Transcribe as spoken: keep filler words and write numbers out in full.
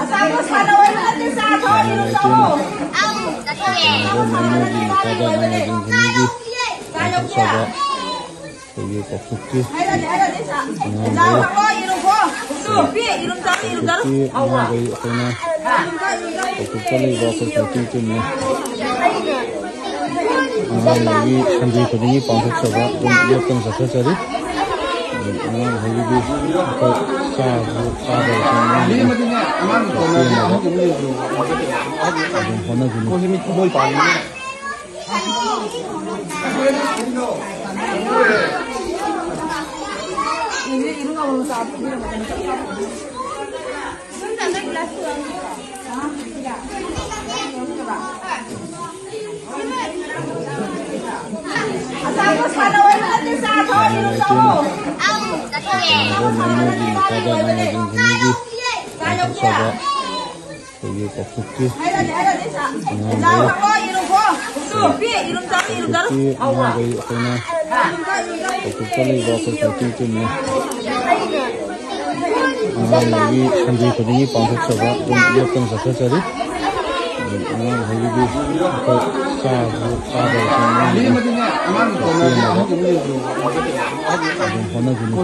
ꯑꯆꯥꯄꯣꯠ ꯁꯥꯟꯅꯧ, ꯑꯩ ꯅꯠꯇꯦ, ꯆꯥ ꯊꯛꯑꯣ, ꯏꯔꯨ ꯇꯧꯑꯣ꯫ ꯃꯥꯏꯅꯒꯤ ꯃꯈꯥꯗ ꯃꯥꯏꯅꯒꯤ ꯈꯨꯟꯒꯤ ꯄꯥꯡꯊꯣꯛꯆꯕ ꯑꯩꯈꯣꯏꯒꯤ ꯀꯥꯡꯆꯤꯛꯀꯤ ꯑꯉꯥꯡꯈꯩ, ꯀꯥꯡꯆꯤꯛꯀꯤ ꯑꯉꯥꯡꯈꯩ ꯑꯩꯈꯣꯏꯅ ꯀꯥꯡꯆꯤꯛꯇ ꯂꯩꯕ ꯑꯩꯈꯣꯏ ꯀꯥꯡꯆꯤꯛ ꯇꯤꯝꯅ ꯑꯉꯥꯡꯈꯩꯒꯤ ꯁꯟꯗꯦ ꯈꯨꯗꯤꯡꯒꯤ ꯄꯥꯡꯊꯣꯛꯆꯕ ꯑꯗꯨꯝ ꯂꯦꯞꯇꯅ ꯆꯠꯊꯖꯔꯤ꯫ ꯑꯗꯨꯝ ꯑꯉꯥꯡꯈꯩꯒꯤꯗꯤ ꯑꯩꯈꯣꯏ ꯆꯥꯕꯁꯨ ꯆꯥꯗꯕꯁꯨ ꯑꯉꯥꯡꯈꯩꯒꯤ ꯄꯦꯟꯅꯕ ꯑꯗꯨꯝ ꯍꯣꯠꯅꯒꯅꯤ꯫ ꯃꯥꯏꯅꯒꯤ ꯃꯈꯥꯗ ꯃꯥꯏꯅꯒꯤ ꯈꯨꯟꯒꯤ ꯄꯥꯡꯊꯣꯛꯆꯕ ꯑꯩꯈꯣꯏꯒꯤ ꯀꯥꯡꯆꯤꯛꯀꯤ ꯑꯉꯥꯡꯈꯩ, ꯀꯥꯡꯆꯤꯛꯀꯤ ꯑꯉꯥꯡꯈꯩ ꯑꯩꯈꯣꯏꯅ ꯀꯥꯡꯆꯤꯛꯇ ꯂꯩꯕ ꯑꯩꯈꯣꯏ ꯀꯥꯡꯆꯤꯛ ꯇꯤꯝꯅ ꯑꯉꯥꯡꯈꯩꯒꯤ ꯁꯟꯗꯦ ꯈꯨꯗꯤꯡꯒꯤ ꯄꯥꯡꯊꯣꯛꯆꯕ ꯑꯗꯨꯝ ꯂꯦꯞꯇꯅ ꯆꯠꯊꯖꯔꯤ꯫ ꯑꯗꯨꯝ ꯑꯉꯥꯡꯈꯩꯒꯤꯗꯤ ꯑꯩꯈꯣꯏ ꯆꯥꯕꯁꯨ ꯆꯥꯗꯕꯁꯨ ꯑꯉꯥꯡꯈꯩꯒꯤ ꯄꯦꯟꯅꯕ ꯑꯗꯨꯝ ꯍꯣꯠꯅꯒꯅꯤ꯫